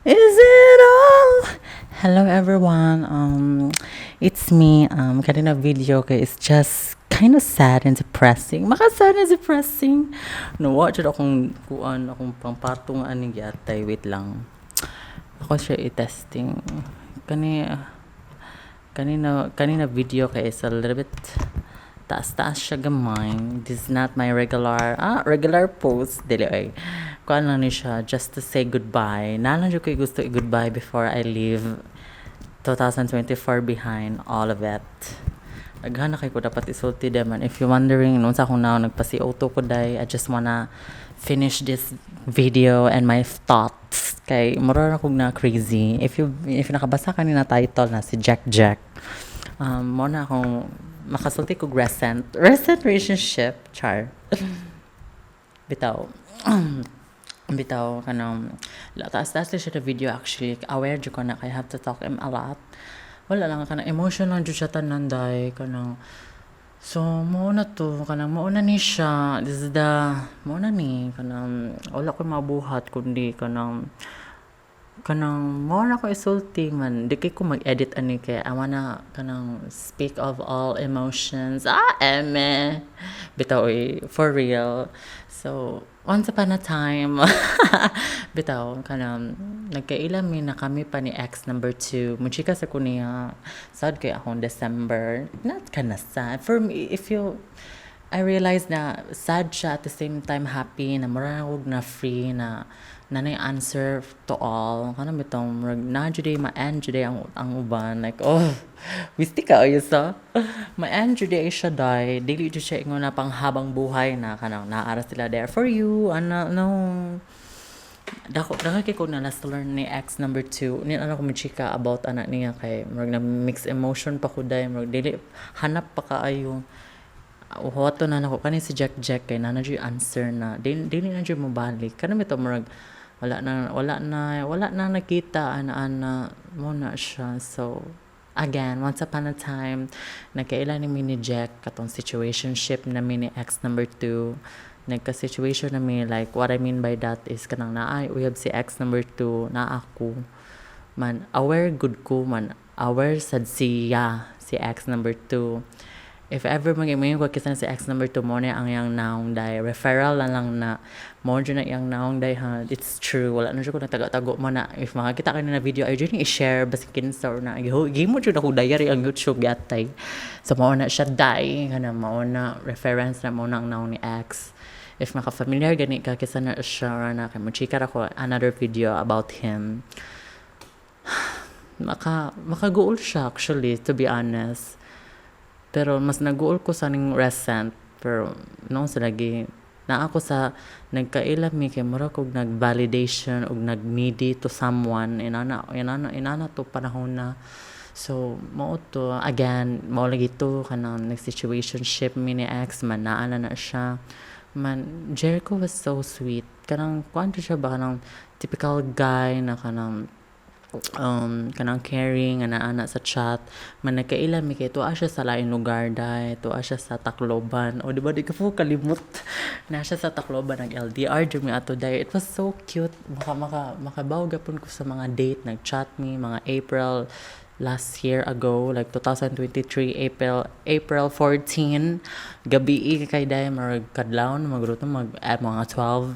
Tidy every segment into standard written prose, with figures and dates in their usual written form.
Is it all? Hello, everyone. It's me. Kanina video kay it's just kind of sad and depressing. Maka sad and depressing. No, wa jud akong kuan, akong pangpartong ani giatay. Wait lang. Ako siya i-testing. Kanina video kay is a little bit taas-taas siya gamay. This is not my regular post. Dili ay. Kuan lang ni siya just to say goodbye. Naa lang jud ko'y gusto i-goodbye before I leave 2024 behind, all of it. Daghan na kay ko dapat isulti de man. If you're wondering nung sa akong now nagpa-CO2 ko day, I just wanna finish this video and my thoughts kay mura na kog na crazy. If nakabasa ka ni na title na si Jack Jack, mo na akong makasulti kog recent relationship, char. Bitaw. Bitaw kanang taas-taas siya na video actually. Aware jud ko na I have to talk him a lot. Wala lang, kanang emotion lang jud siya tanan day, kanang. So mao na to, kanang mao na ni siya. This is the mao na ni, kanang wala ko mabuhat kundi kanang mao na ko isulti man. Di kay ko mag-edit ani kay I wanna kanang speak of all emotions. Ah, eme. Bitaw oy, for real. So, once upon a time, bitaw, kanang nagkaila mi na kami pa ni ex number 2. Muchika sa ko niya. Sad kay akong December. Not kinda sad. For me, if you I realized na sad siya, at the same time happy na mura na na free na na nay answer to all, kanang bitong murag na jud ma-end jud ang uban, like, oh, wisti ka oy sa ma-end jud siya day, dili jud siya ingon na panghabang buhay na kanang naa ra sila there for you ana. No, dako dako kay ko na last learn ni ex number 2 ni ano ko chika about ana niya kay murag na mixed emotion pa ko day, murag dili hanap pa kaayo. Huwato na nako kani si Jack Jack kay naa na jud answer na dili, dili na jud mobalik, kanang bitaw murag wala na, wala na, wala na nakita ana ana mo na siya. So again, once upon a time, nagkaila ni mi ni Jack, katong situationship na mi ni ex number 2. Nagka-situation na mi, like, what I mean by that is kanang naay uyab si ex number 2 na ako man, aware gud ko man, aware sad siya, si ex number 2. If ever mag ko kinsa si ex number 2, mo na ang iyang naong day, referral na lang na mo na iyang naong day ha. It's true, wala na jud ko nagtago-tago mo na. If makakita kayo na video ay jud i-share basta kinsa or na gimo jud ako diary ang YouTube gatay. So mao na siya day, kana mao na reference na mo na ang naong ni ex. If maka-familiar gani ka kinsa na siya na kay mo chika ra ko another video about him. Makaguol siya actually, to be honest, pero mas naguol ko sa ning recent. Pero noon sa lagi na ako sa nagkaila mi kay mura kog nag-validation og nag-needy to someone, inana to panahon na. So mao to, again, mao lagi to, kanang nag-situationship mi ni ex man, naa na na siya man. Jericho was so sweet, kanang kuan siya ba, kanang typical guy na kanang caring nga naa na sa chat man. Nagkaila mi kay tuwa siya sa laing lugar day, tuwa siya sa Tacloban. O di ba, di ka po kalimot na siya sa Tacloban, nag LDR jud mi ato day. It was so cute. Maka maka makabaw gapon ko sa mga date nag-chat mi mga April last year ago, like 2023 April 14, gabi kay day, marag kadlawon magruto mag mga 12.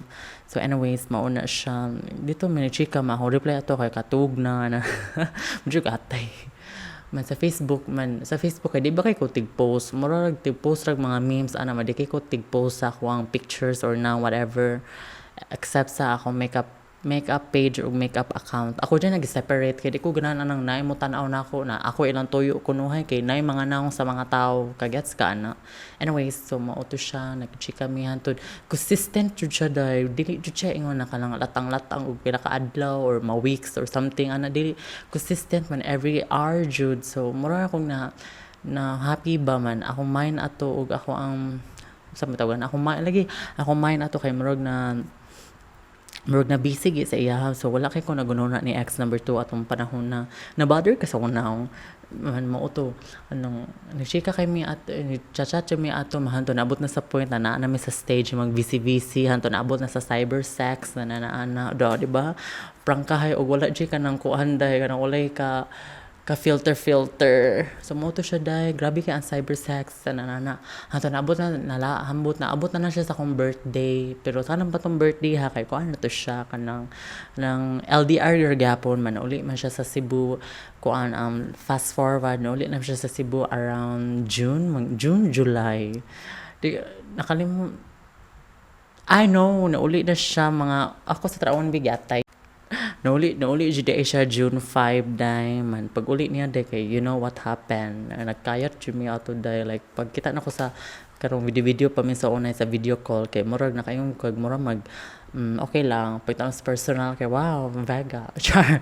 So anyways, mauna siya dito mi chika, ma reply ato kay katug na na medyo atay man sa Facebook man. Sa Facebook kay di ba kay ko tig post, murag tig post rag mga memes ana man, di kay ko tig post sa akong pictures or na whatever except sa akong makeup page o makeup account. Ako dyan nag-separate kay di ko ganahan anang naay mo tan-aw nako na ako ilang tuyo kunuhay kay naay mga naong sa mga tao, kagets ka ana? Anyways, so mao to siya, nagchika mi hantod consistent jud siya day, dili jud siya ingon na kanang latang-latang og pila ka adlaw or ma weeks or something ana, dili, consistent man, every hour jud. So mura akong na happy ba man ako mind ato ug ako ang sa matawagan ako mind lagi, ako mind ato kay murag na Murag na busy gyud sa iya, so wala kay ko nagununa ni ex number 2 atong panahon na na bother ka sa una man. Mao to, anong nagchika kay mi at chat mi ato, hanto naabot na sa point na naa na mi sa stage mag busy busy, hanto naabot na sa cyber sex na na na do, di ba? Prangkahay og wala jud ka nang kuan day, kanang walay ka filter filter. So mo to siya day, grabe kay ang cyber sex na na na hanto naabot na nala hambot naabot na na siya sa akong birthday. Pero sana pa tong birthday ha, kay kuan na to siya, kanang nang LDR ra gyapon man, uli man siya sa Cebu kuan. Fast forward, na uli na siya sa Cebu around June, June, July, di nakalimot. I know nauli na siya mga ako sa traon bigatay. Nauli jud siya June 5 day man. Pag uli niya day kay, you know what happened. Nagkayat jud mi ato day, like pagkita nako sa karong video video pa mi sa unay sa video call kay murag nakaingon kag murag mag okay lang. Pag sa personal kay, wow, Vega, char,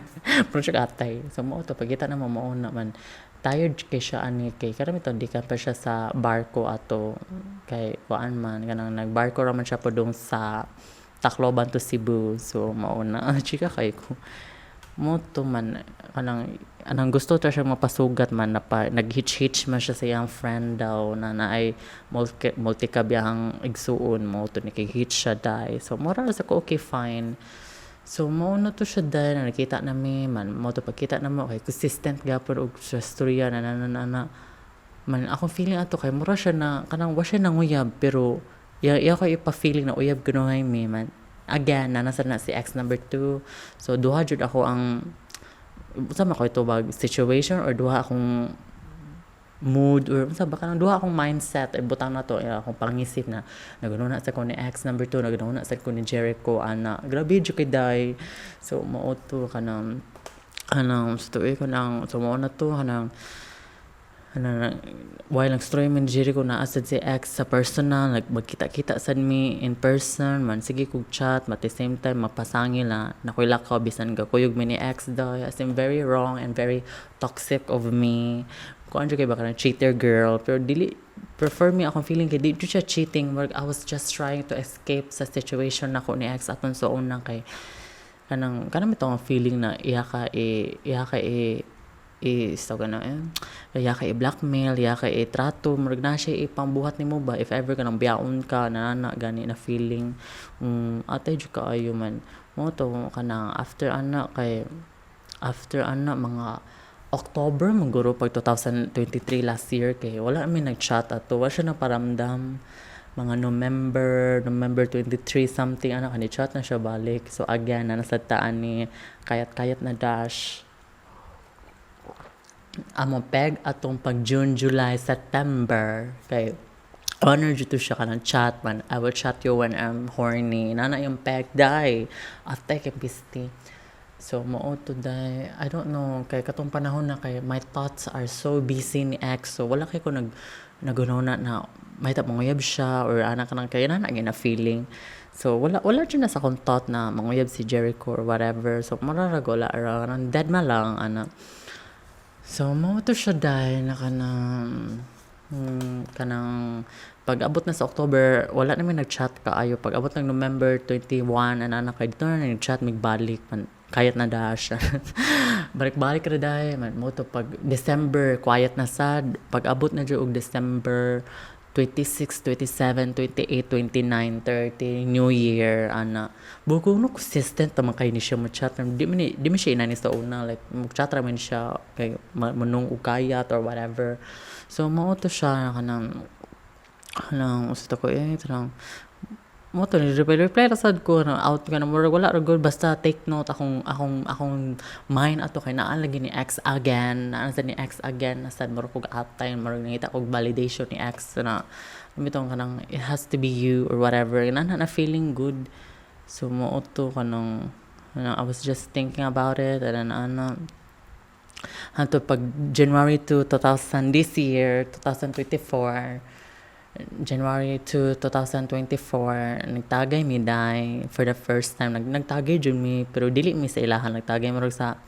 pero siya atay. So mo to, pagkita na mo, mao na man, tired kay siya ani, kay karami to, di ka pa siya sa barko ato, kay kuan man, kanang nagbarko ra man siya padung sa Tacloban to Cebu. So mao na, chika kay ko mo to man, kanang anang gusto ta siya mapasugat man, napa nag-hitch-hitch man siya sa iyang friend daw na naay multi, multi kabiyahang igsuon. Mo to ni kay hitch siya dai. So mora sa ko, okay, fine. So mao na to siya dai na nakita na mi man. Mo to, pagkita na mo kay consistent gapon og sa storya na na na na man. Akong feeling ato kay mura siya na kanang wa siya nanguyab, pero iya iya ko ipa-feeling na uyab kunuhay mi man. Again, na nasa na si ex number 2. So duha jud ako ang unsa man ko ito bag situation or duha akong mood or unsa ba, kanang duha akong mindset ay butang na to, akong pangisip na nagununa sa ko ni ex number 2, nagununa sa ko ni Jericho ana. Grabe jud kay day. So mao to, kanang kanang sa tuig ko nang, so mao na to, kanang ano, while nag-story man Jericho na asad si ex sa personal, nag magkita-kita sad mi in person man, sige kog chat, at the same time mapasangil na nakoy lakaw bisan gakuyog mi ni ex daw, as in very wrong and very toxic of me. Kuan jud kay ba, kanang cheater girl, pero dili prefer me akong feeling kay di jud siya cheating. Murag I was just trying to escape sa situation nako ni ex aton sa una, kay kanang kanang bitong feeling na iya ka i so na eh, iya ka i-blackmail, iya ka i-trato, murag na siya ipambuhat nimo ba if ever kanang biyaon ka na na gani na feeling. Atay jud kaayo man. Mo to, kanang after ana, kay after ana mga October man guro pag 2023 last year, kay wala mi nag-chat ato, wala siya naparamdam. Mga November 23 something ana, kani chat na siya balik. So again na nasa taan ni kayat-kayat na dash amo peg atong pag June, July, September, kay honor jud to siya kanang chat man, "I will chat you when I'm horny." Nana yung peg day, after kay pisti. So mao to day, I don't know, kay katong panahon na kay my thoughts are so busy ni ex, so wala kay ko nagununa na may manguyab siya or ana kanang kay nana na feeling. So wala jud na sa akong thought na manguyab si Jericho or whatever. So mura ra wala ra, kanang dead ma lang ana. So mao to siya day na kanang kanang pag-abot na sa October, wala na mi nag-chat kaayo. Pag-abot ng November 21 ana na, kay dito na nag-chat migbalik man, kayat na dash. Balik-balik ra day man. Mo to, pag December quiet na sad. Pag-abot na jud og December 26, 27, 28, 29, 30, New Year, ana. Buko no consistent man kay ni siya mo chat. Di man siya inani sa una, like mo chat ra man siya kay manung og kayat or whatever. So mao to siya kanang kanang usa ko eh kanang mo to ni reply reply ra sad ko na out ka na, murag wala ra gud. Basta take note, akong mind ato kay naa lagi ni ex again, naa sad ni ex again na sad, murag kog atay, murag nangita kog validation ni ex na bitong kanang it has to be you or whatever na na feeling good. So mo to, kanang I was just thinking about it and then ana hanto pag January 2 2000 this year 2024. January 2, 2024, nagtagay mi dai for the first time. Nagtagay jud mi, pero dili mi sa ilahan nagtagay, murag sa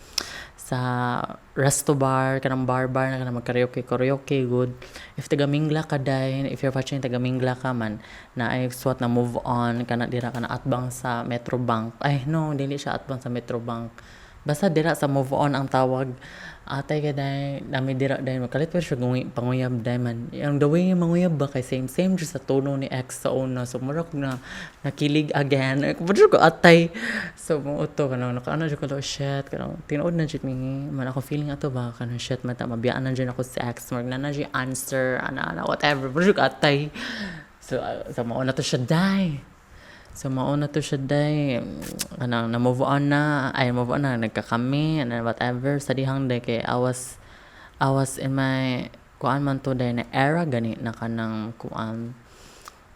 resto bar, kanang bar bar na kanang magkaraoke karaoke good. If taga Mingla ka dai, if you're watching, taga Mingla ka man na ay swat na Move On kana dira, kana atbang sa Metro Bank. Ay no, dili siya atbang sa Metro Bank, basta dira sa Move On ang tawag. Atay ka dai, nami dira dai, makalit pa siya panguyab dai man. Yung the way yung manguyab ba kay same same jud sa tono ni ex sa una. So mura ko na nakilig again. Mura ko atay. So mo to kanang nakaano jud ko, shit, kanang tinuod na jud ni man ako feeling ato ba, kanang shit, mata mabiyaan na jud ako si ex, murag na na jud answer ana ana whatever. Mura jud ko atay. So mao na to siya dai. So mao na to siya day, kanang na move on na, ay move on na, nagkakami and whatever sa dihang day kay I was in my kuan man to day na era gani na kanang kuan,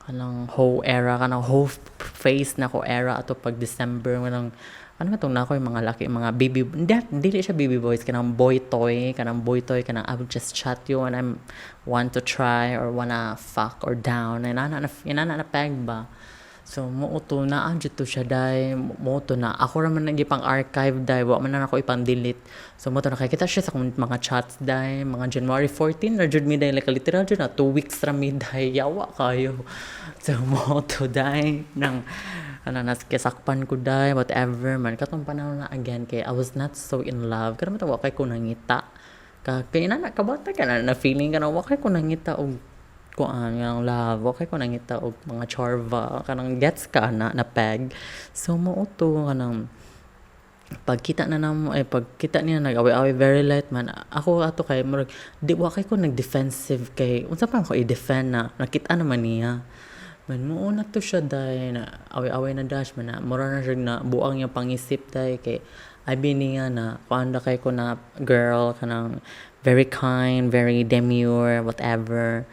kanang hoe era, kanang hoe face na ko era ato pag December, kanang ano ba tong nako yung mga laki, mga baby, hindi, dili siya baby boys, kanang boy toy, kanang boy toy, kanang I would just chat you when I'm want to try or wanna fuck or down, inana na peg ba. So mo to na jud to siya day, mo to na ako ra man nang ipang archive day, wa man na ako ipang delete. So mo to nakakita siya sa akong mga chats day, mga January 14 na jud mi day, like literal jud na 2 weeks ra mi day, yawa kayo. So mo to day nang ano nas kisakpan ko day, whatever man katong panahon na again kay I was not so in love. Kada man wa kay ko nangita. Ka kay inana kabata ka na, na feeling ka na wa kay ko nangita og kuan nga love, wa kay ko nangita og mga charva, kanang gets ka na na peg. So mo to kanang pagkita na namo ay pagkita niya nag-away-away very light man ako ato kay murag di wa kay ko nag-defensive kay unsa pa ko i-defend na nakita naman niya man. Mo na to siya day na away-away na dash man na mura na siya na buang yung pangisip day kay abi niya na kuan ra kay ko na girl, kanang very kind, very demure, whatever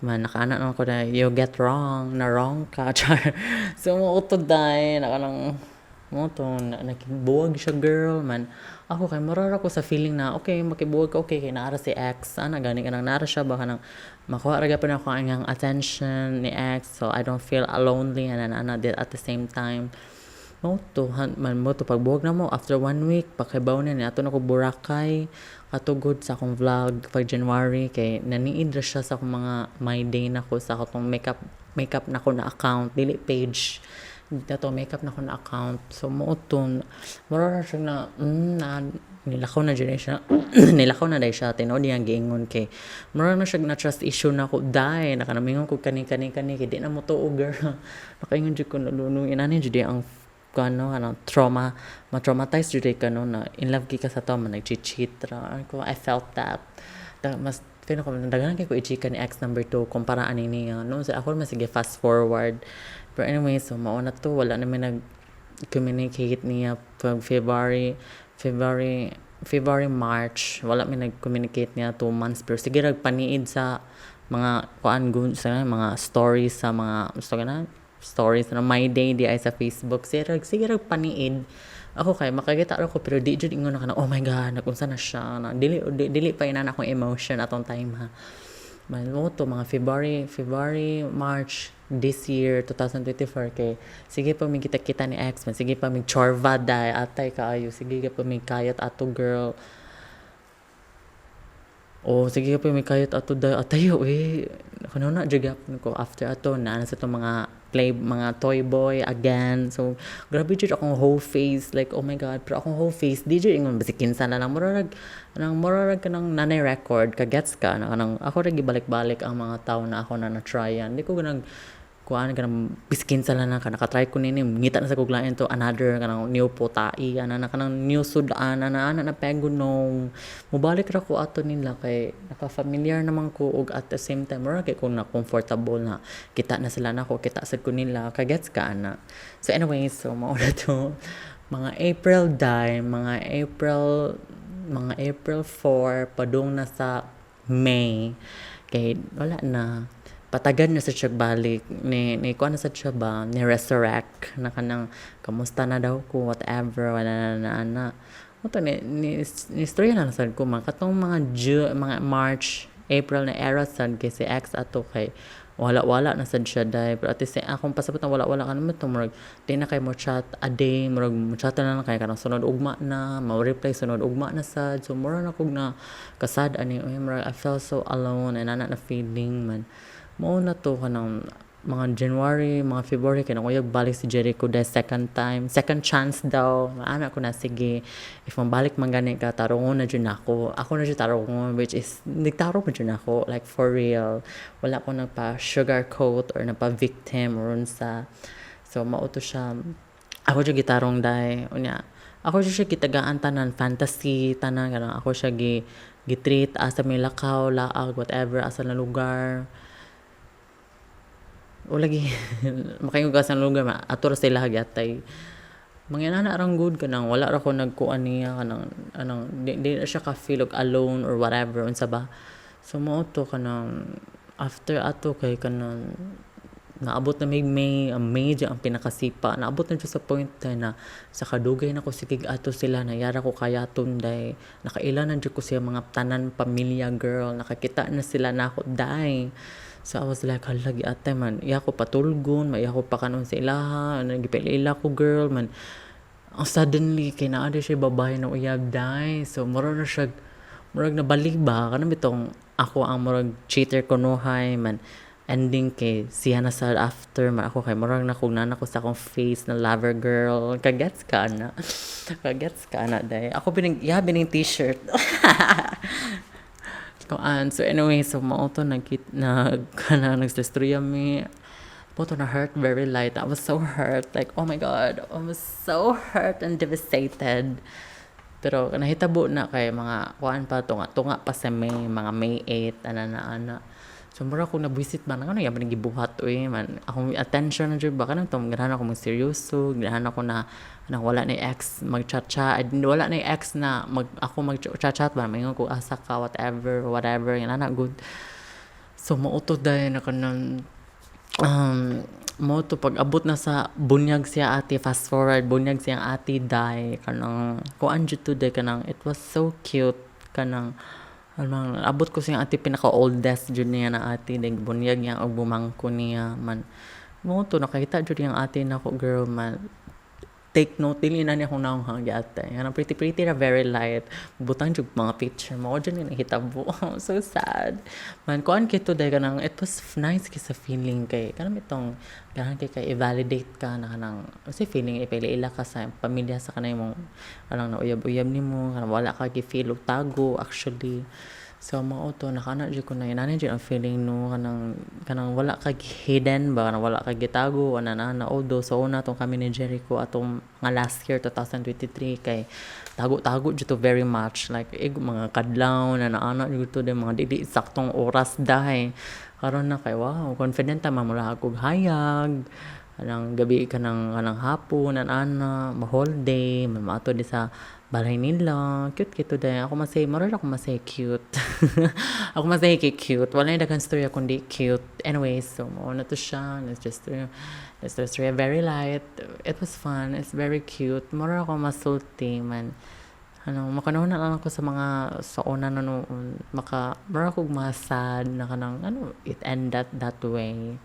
man. Nakaana naman ko na you get wrong na wrong ka, char. So mo to day na kanang mo to na, nakibuwag siya girl man. Ako kay mura ko sa feeling na okay, makibuwag ka, okay, kay naara si ex ana gani, kanang naara siya ba, kanang makuha ra gyapon ako ang attention ni ex, so I don't feel lonely and ana at the same time. Mo to man mo to pagbuwag na mo after one week, pakibaw na ni ato na ko Boracay katugod sa akong vlog pag January kay naniid ra siya sa akong mga my day na ko sa akong makeup makeup na ko na account, dili page dato, makeup na ko na account. So mo to mura ra siya na na nilakaw na jud siya, nilakaw na dai siya. Tinuod niyang giingon kay mura na siya na trust issue na ko dai, nakanamingon ko kani kani kani kay di na mo tuo girl. Nakaingon jud ko na lunong inani jud ang kano kanang trauma, ma-traumatize jud ka no na in love ka sa tao man nag-cheat ra ko. I felt that da, mas feel ko daghan kay ko i-chika ni ex number 2 kumpara ani niya no. So ako man sige fast forward. But anyway, so mao na to, wala naman nag communicate niya pag February, March, wala mi nag-communicate niya 2 months, pero sige rag paniid sa mga kuan sa mga stories, sa mga gusto na stories na my day di ay sa Facebook. Sige rag paniid. Ako kay makakita ra ko pero di jud ingon na kana, "Oh my God, nagunsa na siya?" Na dili dili pa ina akong emotion atong time ha man. Mo to mga February, March this year 2024 kay sige pa mi kita-kita ni ex man, sige pa mi chorva day, atay kaayo, sige pa mi kayat ato girl. Oh, sige pa mi kayat ato day, atayo eh. Kuno na jud gyapon ko after ato na sa itong mga play, mga toy boy again. So grabe jud akong hoe face, like oh my God. Pero akong hoe face di jud ingon basi kinsa na lang, murag nang murag kanang nanay record ka, gets ka na kanang ako ra gibalik-balik ang mga tao na ako na na-tryan. Di ko ganang kuan kanang biskin sa lang ka nakatry ko nini, ngita na sa kuglain to another kanang new putai ana na kanang new sudan ana ana na pego no. Mobalik ra ko ato nila kay naka-familiar naman ko ug at the same time mura kay ko na comfortable na kita na sila nako, kita sad ko nila, ka gets ka ana. So anyway, so mao na to mga April die, mga April 4 padung na sa May kay wala na, patagan na sa siya balik ni kuan na sa siya ba, ni resurrect na kanang kamusta na daw ko, whatever, wala na na ana mo to ni istorya na sad ko man katong mga June, mga March, April na era sad kay si ex ato kay Wala-wala na sad siya day. Pero at least akong pasabot na wala-wala ka naman to, murag di na kay mo chat a day, murag mo chat na lang kay kanang sunod ugma na, mo-reply sunod ugma na sad. So mura na kog na kasad ani oy, murag I felt so alone and ana na feeling man. Mao na to kanang mga January, mga February, kay nanguyab balik si Jericho the second time. Second chance daw. Ana ko na, sige. If mabalik man gani ka, tarungon na jud nako. Ako na jud tarungon, which is, nagtarong man jud nako. Like, for real. Wala ko nagpa sugarcoat or nagpa victim or unsa. So, mao to siya. Ako jud gitarong day. Unya, ako jud siya gitagaan tanan, fantasy, tanan, kanang ako siya gi-treat, asa may lakaw, laag, whatever, asa na lugar. O lagi makaingon ka sa lugar ma ato ra sila gyatay mga inana rang good, kanang wala ra ko nagkuan niya, kanang anang di na siya ka feel og alone or whatever, unsa ba. So mao to, kanang after ato kay kanang naabot na may May, ang May ang pinakasipa. Naabot na sa point day na sa kadugay na ko sige ato sila na yara ko kayaton day. Nakaila na jud ko siya mga tanan pamilya, girl. Nakakita na sila nako day. So I was like, hala, ate man, iya ko patulgon, maiya ko pa kanon sa ilaha, nagipila ko, girl man. Ang suddenly kay naa siya babae na uyab day. So mura na siya murag nabalik ba kanang bitong ako ang murag cheater kunuhay man, ending kay siya na sa after man, ako kay murag na kung nana ko sa akong face na lover girl. Kagets ka na, kagets ka na day. Ako bining ya bining T-shirt kuan. So anyway, so mao to, nagkit nag kana nagsistorya mi po to, na hurt very light. I was so hurt, like, oh my God, I was so hurt and devastated. Pero nahitabo na kay mga kuan pa, tunga tunga pa sa May, mga May 8 ana na ana. So mura ko nabwisit ba na ano yaman gibuhat uy man. Akong attention na jud ba, kanang tong ganahan ako mag seryoso, ganahan ako na na wala na ex mag-chat-chat, wala na ex na mag ako mag-chat-chat ba, maingon ko asa ka, whatever whatever, yan na good. So mao to day na kanang mo to, pag abot na sa bunyag siya ate, fast forward, bunyag siya ate day, kanang kuan jud to day, kanang it was so cute, kanang anong abot ko siya ate, pinaka oldest jud niya na ate day, bunyag niya og bumangko niya man. Mo to, nakakita jud yung ate nako, girl man. Take note, dili na niya akong naong ha ate. Kanang pretty pretty ra, very light. Butang jud mga picture mo jud nga nahitabo. So sad. Man, kuan kito day, kanang it was nice kay sa feeling kay kanang itong ganahan kay i-validate ka na kanang kasi feeling ipila ka sa pamilya sa kanang imong kanang nauyab-uyab nimo, kanang wala ka gi-feel og tago actually. So mao to, nakana jud ko na inani jud ang feeling no, kanang wala ka hidden ba, kanang wala ka gitago ana na na. Although so una tong kami ni Jericho atong mga last year 2023 kay tago-tago jud to very much, like mga kadlaw na naana jud to mga dili saktong oras dahi. Karon na kay wow, confident ta man, mura og hayag kanang gabi, kanang hapon ana, ma whole day man maato di sa balay nila. Cute kito day. Ako masay mura ako masay cute, ako masay kay cute. Wala na daghan storya kundi cute. Anyways, so mao na to siya. Let's just very light. It was fun, it's very cute. Mura ako masulti man, ano, makanahon na lang ako sa mga sa una na noon, maka mura ko masad na kanang ano, it ended that way.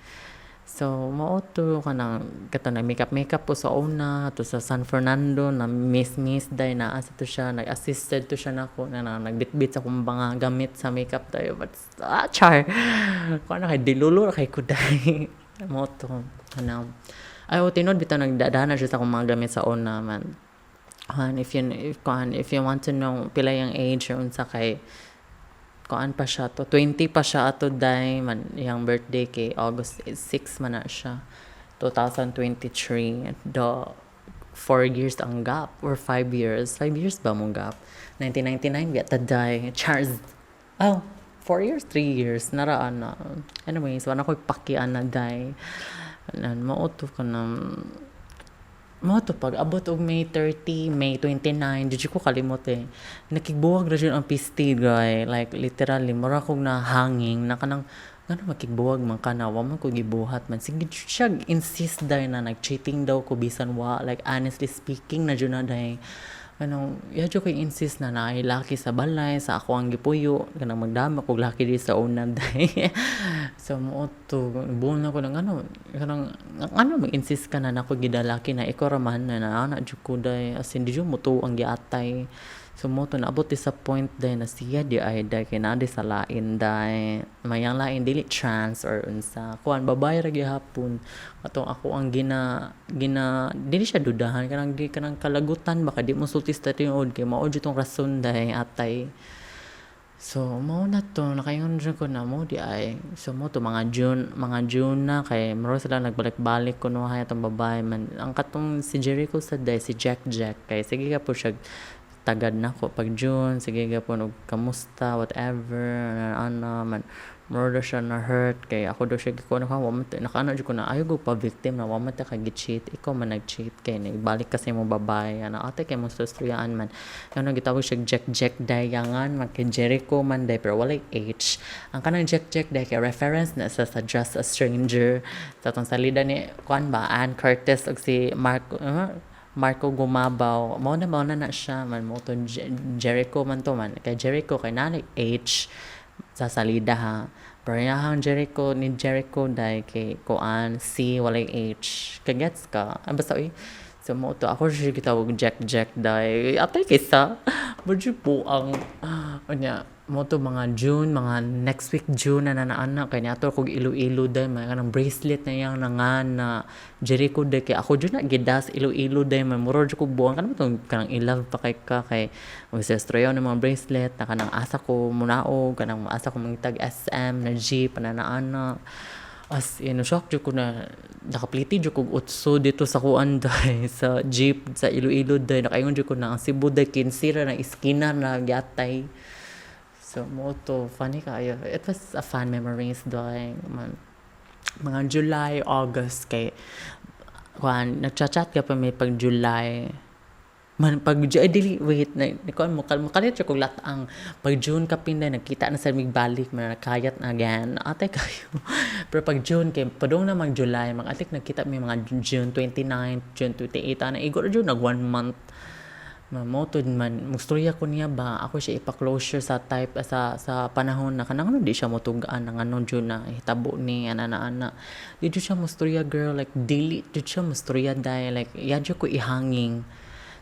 So mao to, kanang kato na makeup makeup po sa una to sa San Fernando na miss miss day na asa to siya, nag-assisted to siya nako na nagbitbit sa akong mga gamit sa makeup tayo, but ah, char ko na kay dilulo ra kay kuday. Mao to, kanang ay o tinuod bitaw, nagdadana siya sa akong mga gamit sa una man. And if kuan, if you want to know pila yung age or unsa, kay kuan pa siya to, 20 pa siya ato day man. Iyang birthday kay August 6 man na siya, 2023. The 4 years ang gap or 5 years, 5 years ba mong gap? 1999 biya ta day. Charles, oh, 4 years, 3 years naraan na. Anyways, wala ko'y pakian na day. Anan mao to, kanang mao to, pag abot og May 30, May 29, di ko kalimot eh. Nakigbuwag ra jud ang pisti guy. Like literally, mura kog na hanging na kanang ngano makigbuwag man ka na, wa man ko gibuhat man. Sige siya insist day na nag-cheating daw ko bisan wa, like honestly speaking na jud na day. Kanang iya jud ko insist na naay laki sa balay sa ako ang gipuyo, kanang magdama kog laki di sa una day. So mao to, buol na ko na ngano kanang ngano mag-insist ka na nako gidalaki na ikaw ra man na ana jud ko day, as in di jud mo tuo ang giatay. So mao to, naabot sa point day na siya di ay day kay naa sa lain day. Mayang lain, dili trans or unsa, kuan, babae ra gihapon. Katong ako ang gina gina dili siya dudahan, kanang di kanang kalagutan baka di mo sulti sa tinuod kay mao jud tong rason day atay. So mao na to, nakaingon jud ko na mo di ay. So mo to mga June na kay mura sila nagbalik-balik kunohay atong babae man. Ang katong si Jericho sad day, si Jack Jack, kay sige ka po siya tagad nako pag June, sige gapon og kamusta, whatever, ana man. Mura siya na hurt kay ako daw siya gikuan ko, wa man nakaana jud ko na ayaw ko pa victim na wa man ta ka gi-cheat, ikaw man nag-cheat kay nagbalik ka sa imong babae ana ate kay mo sustriyaan man. Ano gitawag siya, Jack Jack dayangan man, kay Jericho man day pero walay H. Ang kanang Jack Jack day kay reference na sa Just a Stranger, sa atong salida ni kuan ba, Ann Curtis ug si Marco Gumabaw. Mao na siya man mo to. Jericho man to man kay Jericho kay naa H sa salida ha, pero iyahang Jericho ni Jericho day kay kuan, C, walay H, kagets ka? Ah, basta oy. So mo to, ako siya gitawag Jack Jack day atay kaysa medyo po ang unya. Mo to mga June, mga next week June na nanaana kay niadto kog Iloilo day, may kanang bracelet na iyang nangan na Jericho day kay ako jud na gidas Iloilo day man. Mura jud kog buang kanang tong kanang in love pa kay ka kay magsestroyaw ng mga bracelet na kanang asa ko munaog, kanang asa ko mangitag SM na jeep ana. As in, shock jud ko na nakapliti jud kog utso dito sa kuan day, sa jeep sa Iloilo day. Nakaingon jud ko na ang Cebu day 15 ra na iskina na gyatay. So mo to, funny kaayo. It was a fun memories day man. Mga July, August kay kuan, nagchat-chat ka pa may pag July man, pag ay dili, wait na kuan mo makalit siya kog lat-ang pag June kapin na nagkita na sa mig balik man, nakayat na again ate kayo. Pero pag June kay padung na mag July, mga atik nagkita mi mga June 29, June 28 ana, igor jud nag one month. Mamotod man mustorya ko niya ba, ako siya ipa-closure sa type sa panahon na kanang ano di siya motugaan ang ano jud na hitabo ni ana na ana. Di jud siya mustorya, girl, like dili jud siya mustorya dahil like iya jud ko ihanging.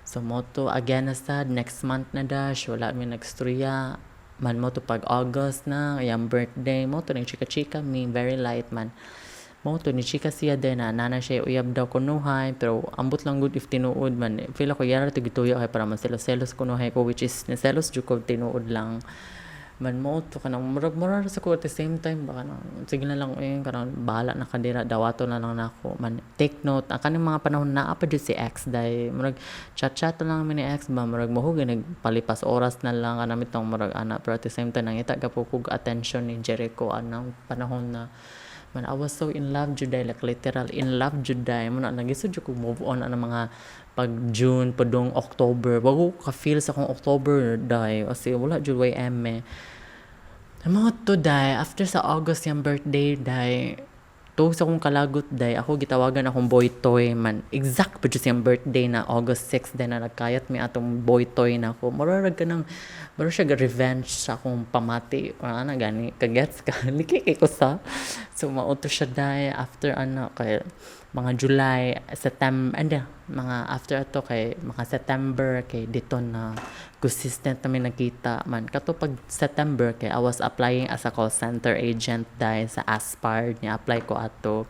So mo to, again na sad next month na dash wala mi nagstorya man. Mo to pag August na iyang birthday, mo to nag chika-chika mi, very light man. Mo to ni chika siya din na nana siya uyab daw kunuhay, pero ambot lang gud if tinuod man. Feel ako yara to gituyo kay para man selos kunuhay ko, which is selos jud ko tinuod lang man. Mo to kanang murag murag sa ko at the same time baka nang sige na lang eh, kanang bahala na kadira, dawato na lang nako man. Take note, ang kaning mga panahon naa pa jud si ex day, murag chat chat na lang mi ni ex ba, murag mohugay nagpalipas oras na lang kanang itong murag ana. Pero at the same time nangita ka po kog attention ni Jericho anang panahon na man. I was so in love jud, like literal in love jud. Mo na nagisod jud ko move on ana mga pag June padung October. Wag ko ka feel sa akong October day kasi wala jud way eme. Mo to day, after sa August yung birthday day, tuog sa akong kalagot day, ako gitawagan akong boy toy man. Exact pa jud siyang birthday na August 6 day na nagkayat mi atong boy toy na ako. Murag ka nang murag siya revenge sa akong pamati. Ana gani, kagets ka? Liki kay ko sa. So mao to siya day, after ano kay mga July, September, and mga after ato kay mga September kay dito na consistent namin nagkita man. Kato pag September kay I was applying as a call center agent dahil sa Aspire niya, apply ko ato.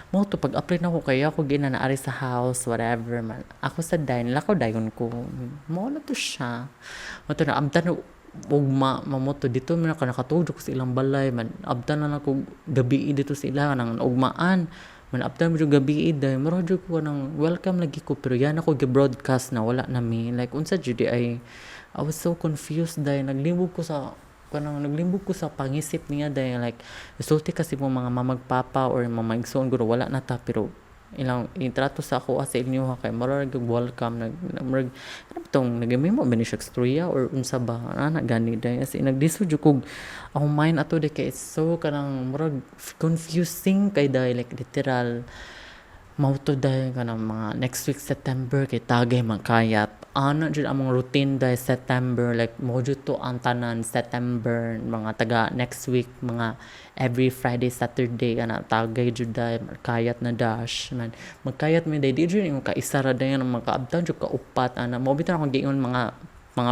Mo to pag apply na ko kay ako gina na ari sa house, whatever man. Ako sa dayon lakaw dayon ko. Mo na to siya. Mo to na abtan ugma mamoto dito man ka nakatulog ko sa ilang balay man, abtan na lang ko gabi dito sa ila nang ugmaan man, abtan mo jud gabi day, mura jud ko nang welcome lagi ko, pero yan ako gi-broadcast na wala na mi, like unsa jud ay. I was so confused dahil naglimbog ko sa kanang naglimbog ko sa pangisip niya dahil like isulti kasi mo mga mamagpapa or mga maigsoon guro wala na ta, pero ilang itrato sa ako sa inyo ha kay murag welcome nag murag ano tong nagahimo ba ni siya istorya or unsa ba ana gani day. As in, naglisod jud kog akong mind ato day kay it's so kanang murag confusing kay day, like literal. Mao to dahil kanang mga next week September kay tagay magkayat. Ano jud among routine dahil September, like mo jud to ang tanan September, mga taga next week, mga every Friday, Saturday kana tagay jud dahil kayat na dash man. Magkayat mi dahil di jud yung kaisa ra dayon, makaabtan jud ka upat ana. Mo bitaw akong giingon mga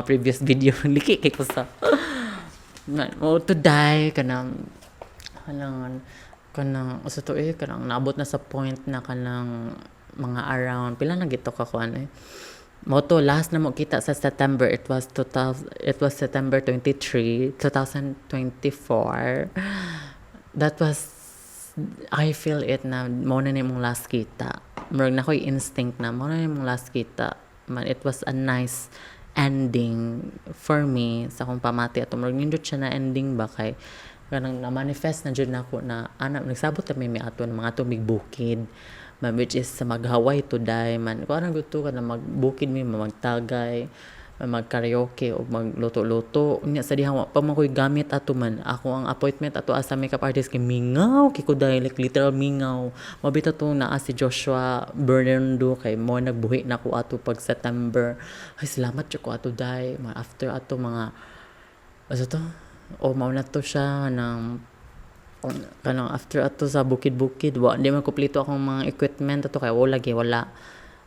previous video, liki kay ko sa man mo to die kanang kanang kanang sa to eh, kanang naabot na sa point na kanang mga around pila na gito ka kuan eh. Mo to last na mo kita sa September, it was 2000, it was September 23, 2024. That was, I feel it na mo na nimong last kita. Murag na ko'y instinct na mo na nimong last kita man. It was a nice ending for me sa akong pamati ato. Murag nindot siya na ending ba kay kanang na-manifest na jud nako na ana nagsabot kami mi ato ng mga tumig bukid man, which is sa maghaway to die man. Kung anong gusto ka na magbukid mi, magtagay, mag karaoke o magluto-luto. Unya sa dihang wa pa man ko'y gamit ato man, ako ang appointment ato sa makeup artist kay mingaw kay ko dahil, like literal mingaw. Mabita to naa si Joshua Bernardo kay mo nagbuhi na ko ato pag September. Ay, salamat jud ko ato dai. After ato mga asa to o mao na to siya ng kanang after ato sa bukid-bukid, wa di man kompleto akong mga equipment ato kay wala lagi, wala.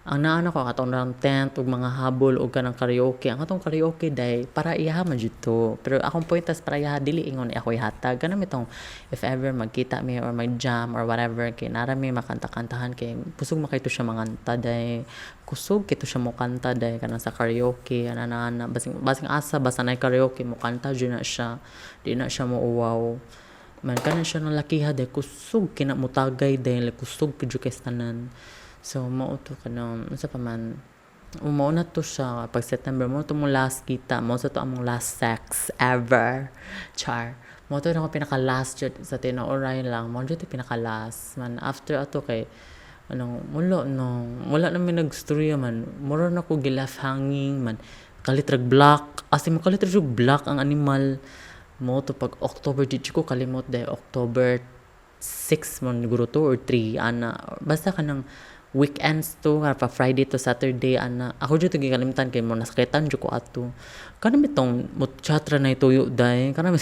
Ang naano ko katong rang tent ug mga habol ug kanang karaoke. Ang katong karaoke day para iyaha man jud to, pero akong point as para iyaha, dili ingon ako ihatag. Kanang itong if ever magkita mi or mag-jam or whatever kay nara mi makanta-kantahan, kay kusog man kaayo to siya manganta day, kusog kaayo to siya mokanta day kanang sa karaoke ana ana, basing basing asa basta nay karaoke mokanta jud na siya, di na siya muuwaw man. Kana siya ng lakiha day, kusog kina motagay day, like kusog jud kay tanan. So mao to kanang unsa pa man, mao na to siya pag September, mao to mo last kita, mao sa to among last sex ever, char. Mao to na ako pinaka last jud sa tinuoray lang, mao jud to pinaka last man. After ato kay anong wala no, wala na mi nagstorya man. Mura na ko gi-left hanging man, kalit rag block, as in mo kalit rag block ang animal mo to. Pag October, di ko kalimot dahil October 6 man guro to or 3 ana, basta kanang weekends to pa, Friday to Saturday ana. Ako jud gikalimtan kay mo nasakitan jud ko ato. Kanang bitong mo chat ra na tuyo day, kanang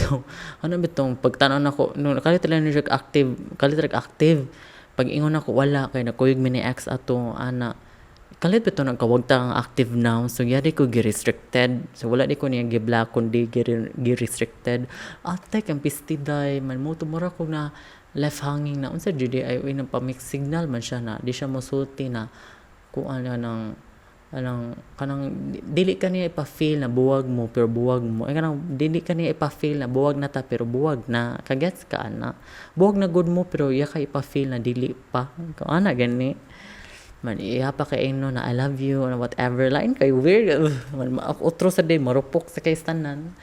bitong pagtan-aw nako no, kalit ra ni active, kalit ra active. Pag ingon ako wala kay nakuyog mi ni ex ato ana, kalit bitaw nagkawagta ang active now. So yari ko gi-restricted, so wala di ko niya gi-block kundi gi-restricted. Atay kang pisti day man mo tumura ko na left hanging na unsa jud ay uy, nang pa-mix signal man siya na di siya mosulti na kuan na ng anang kanang dili ka niya ipa-feel na buwag mo pero buwag mo ay, kanang dili ka niya ipa-feel na buwag na ta pero buwag na kagets ka ana, buwag na gud mo pero iya ka ipa-feel na dili pa ana. Gani man iya pa kay no na "I love you" or whatever. Lain kay weird man, otro sa day marupok sa kay tanan.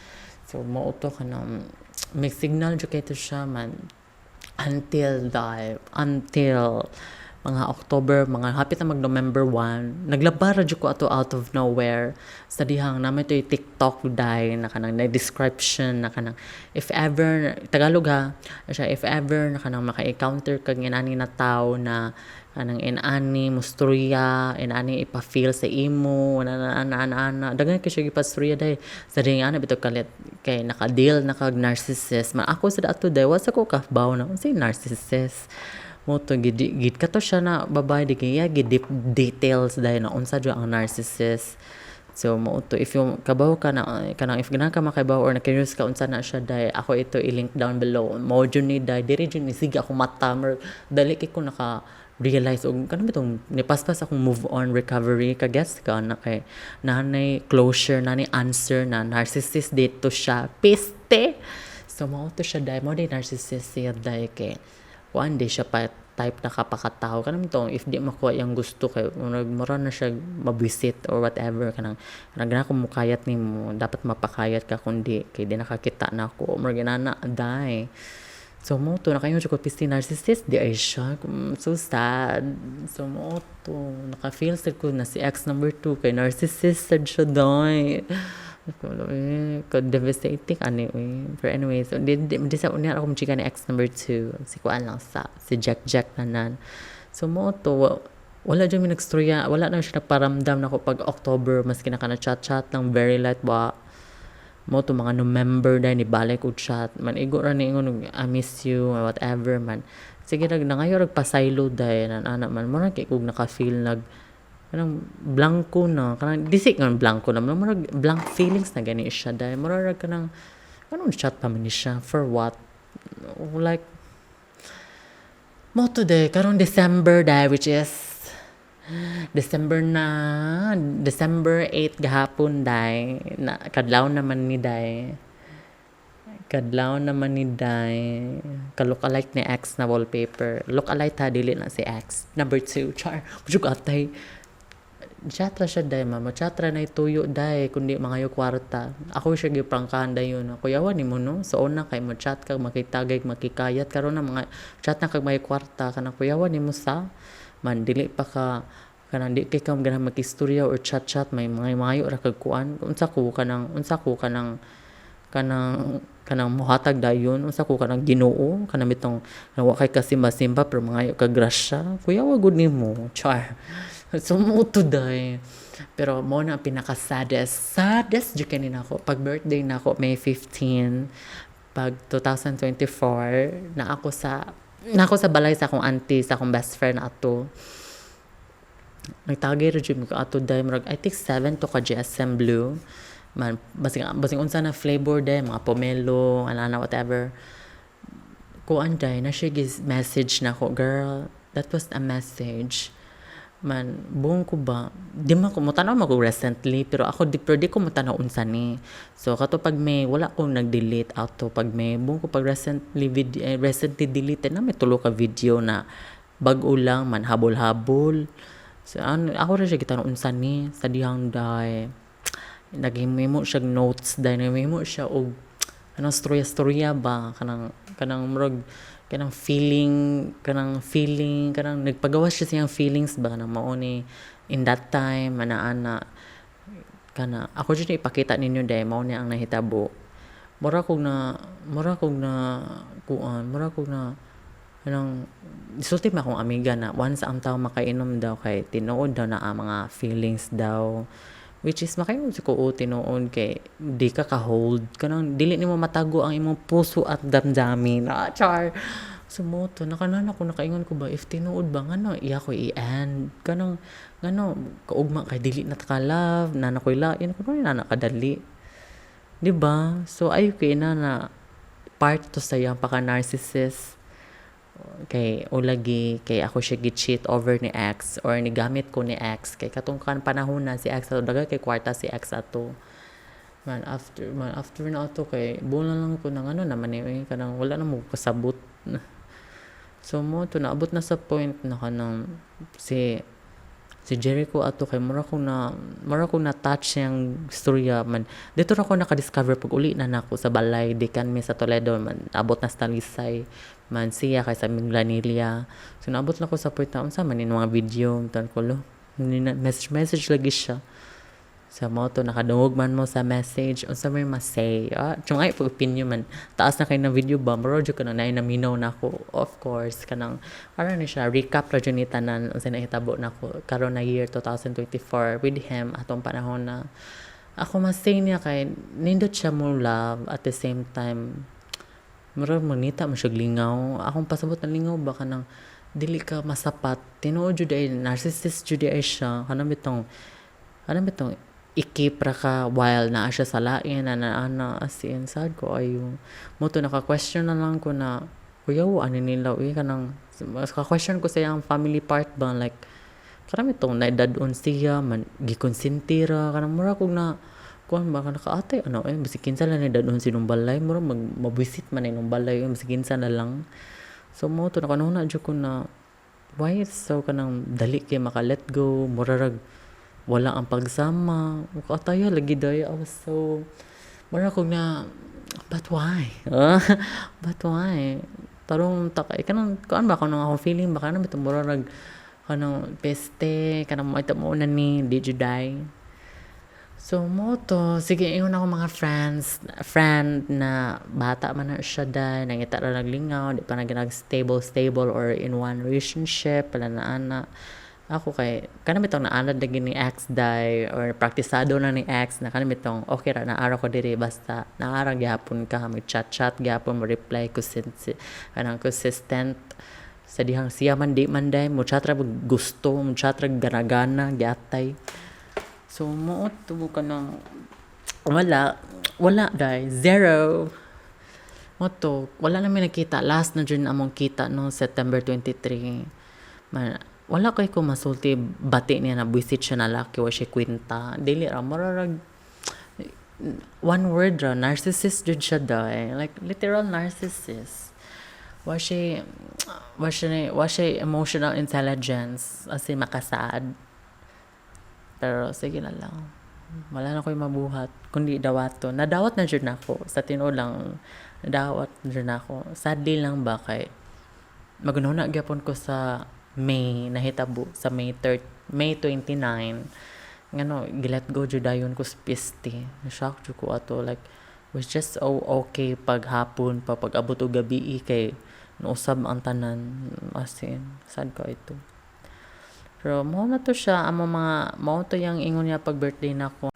So mao to, kanang may signal jud kay to siya man until the until mga October, mga hapit na mag November 1, naglaba ra jud ko ato out of nowhere. Sa dihang namin to TikTok day na kanang na description na kanang if ever, Tagalog ha, siya, if ever na kanang maka-encounter kag inani na tao na kanang inani mustorya, inani ipa-feel sa imo na na ana ana ana, daghan kay siya gipastorya day sa dihang ana bitaw kalit kay naka-deal na kag narcissist man. Ako sa ato day wa sa ko kabaw na unsay narcissist mo to. Gid gid kato siya na babae di kaya gid deep details dahil na unsa jud ang narcissist. So mo to, if you kabaw ka na kanang if ganahan ka makaibaw or na curious ka unsa na siya dai, ako ito i-link down below. Mo jud ni dai diri jud ni sige ako mata mer dali kay ko naka realize og kanang bitong nipaspas akong move on recovery, ka gets ka na, kay nanay closure, nanay answer na narcissist dito siya, piste. So mao to siya dai, mo di narcissist siya dai kay kuan di siya pa type na kapakatawo, kanang tong if di makuha iyang gusto kay murag mura na siya mabwisit or whatever. Kanang kanang ganahan ko mokayat nimo, dapat mapakayat ka, kundi kay di nakakita na ako, murag inana dai. So mo to nakaingon jud ko, "Pisti, narcissist di ay siya." So sad. So mo to naka-feel sad ko na si ex number 2 kay narcissist sad siya dai. Ko devastating ani uy. But anyway, so di sa unya ako chika ni ex number 2, si kuan lang sa si Jack Jack nanan. So mao to, wala jud mi nagstorya, wala na siya nagparamdam nako pag October, maski na kana chat chat lang, very light ba. Mao to, mga November dahil ni balik og chat man, igo ra ni ingon, "I miss you" or whatever man. Sige rag nangayo rag pasaylo dahil nan ana man, mura kay kog naka-feel nag kanang blanko na, kanang disi nga blanko na, murag blank feelings na gani siya dahil mura rag kanang kanang chat pa man ni siya, for what? Like, mao to day, karon December dahil, which is December na, December 8 gahapon day na, kadlaw naman ni day, kadlaw naman ni day, ka-look alike ni ex na wallpaper. Look alike ha, dili na si ex number 2. Char, busog atay. Chat ra siya day, mama, chat ra na tuyo day, kundi mga kwarta. Ako siya giprangkahan dayon, "Kuyawan nimo no, so una kay mo chat ka, makitagay, makikayat, karon na mga chat na kag may kwarta. Kanang kuyawan nimo sa man, dili pa ka kanang di kay ka ganahan makistorya or chat chat, may mga mayo ra kag kuan. Unsa ko kanang, unsa ko kanang kanang kanang muhatag dayon? Unsa ko kanang Ginoo? Kanang bitong wa kay kasimba-simba pero mangayo ka grasya, kuyawa gud nimo." Char. So mao to day, pero mao na ang pinaka saddest, saddest jud kani nako pag birthday nako, May 15 pag 2024, na ako sa balay sa akong auntie, sa akong best friend ato. Nagtagay ra jud ko ato day, murag I think 7 to ka GSM Blue man, basing basing unsa na flavor day, mga pomelo ana, whatever. Kuan day na siya, message na ako. Girl, that was a message man. Buong ko ba, di man ko motanaw mo ko recently, pero ako di, pero di ko motanaw unsa ni. So kato pag may wala ko nag-delete auto pag may buong ko pag recently video, eh, recently deleted na, may tulo ka video na bag-o lang man, habol-habol. So ano, ako ra siya gitan unsa ni sa dihang day naghimo siya notes day, naghimo siya og kanang storya-storya ba, kanang kanang murag kanang feeling, kanang feeling, kanang nagpagawas siya sa iyang feelings ba, kanang mao ni in that time ana ana kana. Ako jud ipakita ninyo day, mao ni ang nahitabo. Mura kog na kuan, mura kog na kanang sulti man akong amiga na once ang tao makainom daw kay tinuod daw na ang mga feelings daw, which is makaingon ko, "Oo, tinuod," kay di ka ka-hold, kanang dili nimo matago ang imong puso at damdamin. Ah, char. So mao to, nakanan ako, nakaingon ko ba, if tinuod ba, ngano iya ko i-end? Kanang ngano kaugma kay dili na ta ka love na na koy lain kuno na nakadali, di ba? So ayo kay na na part to sa iyang paka narcissist, kay o lagi kay ako siya gi-cheat over ni ex or ni gamit ko ni ex, kay katong kan panahon na si ex ato, daghan kay kwarta si ex ato man. After man, after na ato, kay bulan lang ko nang ano naman eh, kanang wala na mo kasabot. So mao to, naabot na sa point na kanang si Jericho ato, kay mura ko na touch siyang istorya man. Dito ra ko naka-discover pag uli na nako sa balay, dikan mi sa Toledo man, abot na sa Talisay man siya kay sa Minglanilla. So naabot na ko sa point na unsa man ni mga video tan ko lo, message message lagi siya sa mao to, nakadungog man mo sa message, unsa may ma-say? Ah, tsungay pag opinion man, taas na kay na video ba, mura jud kanang naay naminaw nako. Of course, kanang aron ni siya, recap ra jud ni tanan unsa nahitabo nako karon na year 2024 with him atong panahon na. Ako ma-say niya kay nindot siya mo love, at the same time mura manita mo siya lingaw. Akong pasabot na lingaw ba, kanang dili ka masapat. Tinuod jud ay narcissist jud ay siya, kanang bitong i-keep ra ka while naa siya sa lain na ana, as in sad ko ayo. Mao to, naka-question na lang ko na kuyaw ani nila uy, kanang ka-question ko sa iyang family part ba, like kanang itong naedad-on siya man, gikonsinti ra, kanang mura kog na kuan ba, kanang kaatay ano eh, bisig kinsa lang naedad-on sa inyong balay, mura mag mabwisit man inyong balay, bisig kinsa na lang. So mao to, nakanuna jud ko na why it's so kanang dali kay maka let go, mura rag wala ang pagsama. Kaataya lagi day. I was so mura kog na, "But why? But why?" Tarong ta kay kanang kuan ba, kanang akong feeling ba, kanang bitong mura rag kanang peste, kanang mo mo na ni di jud day. So mao to, sige, ingon ako mga friends, friend na bata man na siya day, nangita ra naglingaw, di pa na nag stable stable or in one relationship, pala na ana. Ako kay kanang bitong naanad na ni ex day or praktisado na ni ex na kanang bitong okay ra na araw ko diri basta naara gihapon ka, mag chat chat gihapon, mo reply ko since kanang consistent sa dihang siya man di man day mo chat ra, gusto mo chat ra, gana-gana giatay. So, mao to, kanang wala, wala day, zero. Mao to, wala namin nakita. Last na jud among kita no September 23. Man, wala kay ko masulti bati niya na buisit siya na laki, wa siya kwinta. Dili ra, murarag one word ra, narcissist jud siya day. Like literal narcissist. Wa siya emotional intelligence, as in makasaad. Pero sige na lang. Wala na ko'y mabuhat kundi dawaton. Nadawat na jud nako sa tinuod lang. Nadawat na jud nako. Sadly lang ba kay magununa gyapon ko sa May nahitabo sa May 3, May 29, ngano gi-let go jud dayon ko sa piste. Na-shock jud ko ato, like was just oh, okay paghapon pa, pag abot og gabi kay nausab ang tanan, as in sad ka ito. Pero mao na to siya amo mga mao to yang ingon niya pag birthday nako.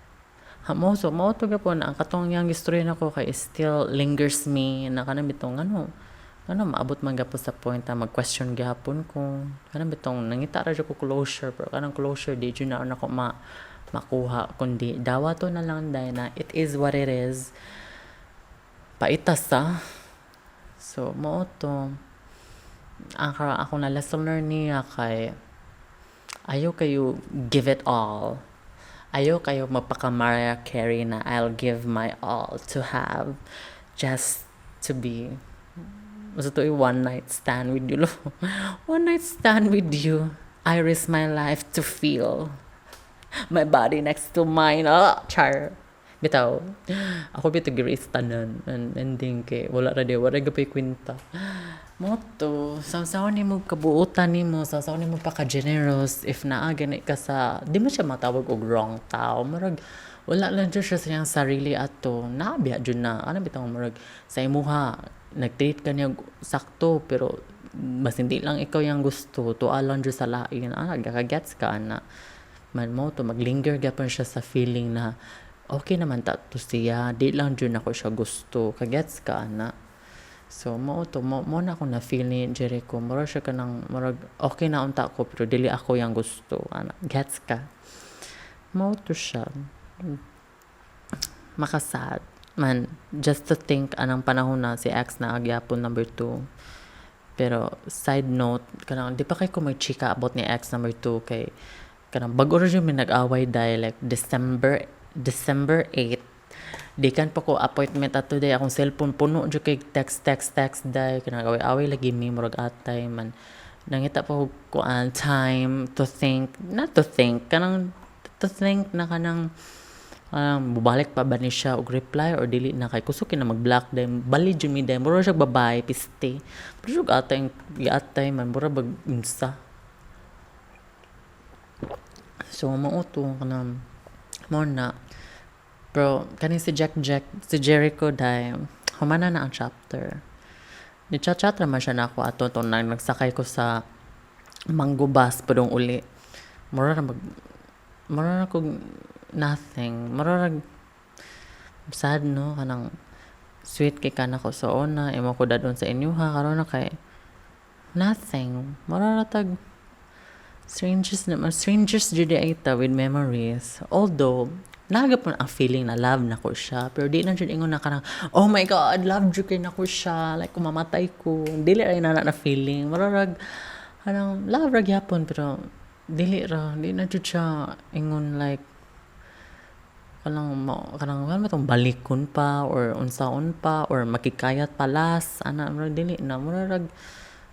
Ha, mo so mao to gapon ang katong yang istorya nako kay still lingers me na kanang bitong ano ano maabot man gapon sa point na mag-question gihapon ko, kanang bitong nangita ra jud ko closure, pero kanang closure di jud na nako ma makuha kundi dawato na lang dahil na it is what it is, paitas sa. So mao to ang ako na lesson learn niya kay ayaw kayo give it all. Ayaw kayo mapaka Mariah Carey na "I'll give my all to have just to be." Basta to one night stand with you. One night stand with you. I risk my life to feel my body next to mine. Oh, char. Bitaw. Ako bitaw gi-risk tanan. And ending kay wala ra di, wala gapay kwenta. Mao to, saw nimo kabuutan nimo, saw nimo pa ka generous if naa gani ka sa, di man siya matawag og wrong tao. Murag wala lang jud siya sa iyang sarili ato. Naa biya jud na, ano bitaw, murag sa imuha nag-treat ka niya sakto pero mas hindi lang ikaw yung gusto, tuwa lang jud sa lain. Ah, gets ka ana? Man mao to, maglinger gyapon siya sa feeling na okay naman ta to siya, di lang jud nako siya gusto. Kagets ka ana? So mao to, mo na ako na feel ni Jericho. Murag siya kanang murag okay na unta ko pero dili ako yang gusto ana. Gets ka? Mao to siya. Makasad man just to think anang panahon na si ex na gyapon number 2. Pero side note, kanang di pa kay ko may chika about ni ex number 2 kay kanang bag-o ra jud mi nag-away dahil like December 8. Di kan pa ko appointment ato day, akong cellphone puno jud kay text text text day, kanang away-away lagi mi, murag atay man. Nangita pa ko kuan time to think, not to think, kanang to think na kanang bubalik pa ba ni siya og reply or dili na, kay kusog kay na mag-block day, bali jud mi day, mura siya babae piste pero jud atay giatay man, mura bag unsa. So mao to, kanang mao na. Pero kani si Jack Jack, si Jericho day, humana na ang chapter. Ni chat chat naman siya nako ato to nang nagsakay ko sa Mango Bus padung uli. Mura na mag mura na kog nothing. Mura rag sad no, kanang sweet kay kana ko sa una, imo ko dadon sa inyo ha, karon na kay nothing. Mura ra tag strangers na, strangers jud ay ta with memories. Although naga po ang feeling na love na ko siya pero di na jud ingon na kanang "Oh my God, love jud kay nako siya," like kumamatay ko, dili ra na na feeling. Murag kanang love ra gyapon pero dili ra, di na jud siya ingon like kanang mo kanang ano tong balikon pa or unsaon pa or makikayat palas ana, murag dili na. Murag